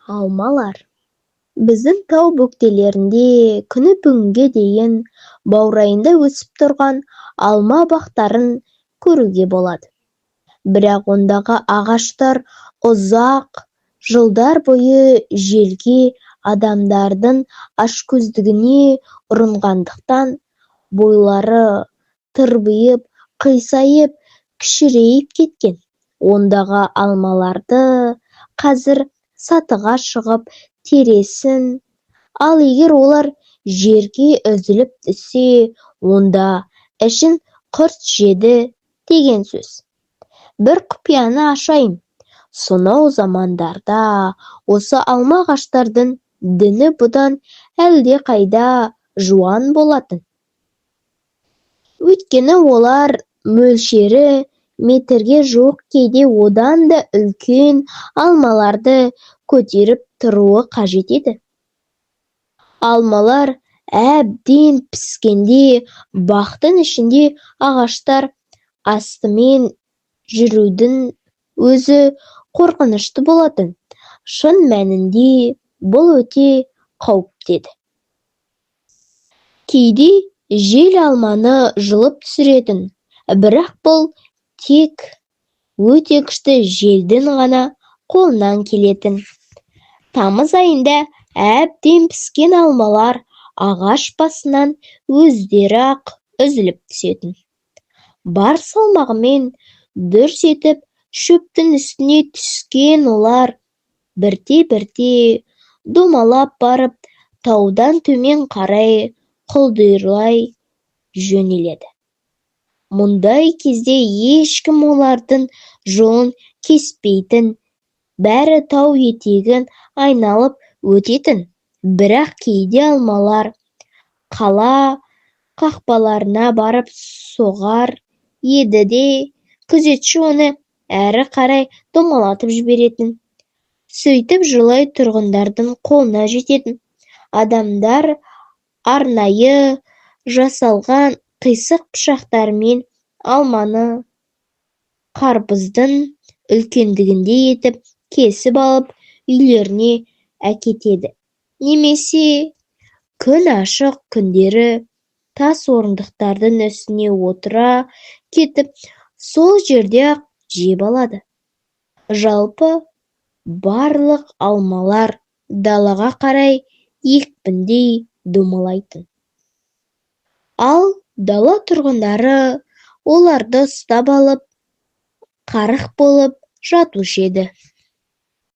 Алмалар. Біздің тау бөктерлерінде күні бүгінге дейін баурайында өсіп тұрған алма бақтарын көруге болады. Бірақ ондағы ағаштар ұзақ жылдар бойы желге, адамдардың ашкөздігіне ұрынғандықтан, бойлары тырбиып, қисайып, кішірейіп кеткен. Ондағы алмаларды қазір сатыға шығып тересің, ал егер олар жерге үзіліп түссе, онда ішін құрт жеді деген сөз. Бір құпияны ашайын: сонау замандарда осы алма ағаштардың діңі бұдан әлдеқайда жуан болатын. Өйткені олар мөлшері метрге жуық, кейде одан да үлкен алмаларды көтеріп тұруы қажет еді. Алмалар әбден піскенде бақтың ішінде ағаштар астымен жүрудің өзі қорқынышты болатын. Шын мәнінде бұл өте қауіпті еді. Кейде жел алманы жұлып түсіретін, бірақ бұл тек өте күшті желдің ғана қолынан келетін. Тамыз айында әбден піскен алмалар ағаш басынан өздері-ақ үзіліп түсетін. Бар салмағымен дүрс етіп шөптің үстіне түскен олар бірте-бірте домалап барып, таудан төмен қарай құлдилай жөнеледі. Мұндай кезде ешкім олардың жолын кеспейтін, бәрі тау етегін айналып өтетін. Бірақ кейде алмалар қала қақпаларына барып соғар еді де, күзетші оны әрі қарай домалатып жіберетін. Сөйтіп жолай тұрғындардың қолына жететін. Адамдар арнайы жасалған қисық пышақтармен алманы қарбыздың үлкендігіндей етіп кесіп алып, үйлеріне әкетеді немесе күн ашық күндері тас орындықтардың үстіне отыра кетіп, сол жерде-ақ жеп алады. Жалпы, барлық алмалар далаға қарай екпіндей домалайтын. Ал дала тұрғындары оларды ұстап алып, қарық болып жатушы еді.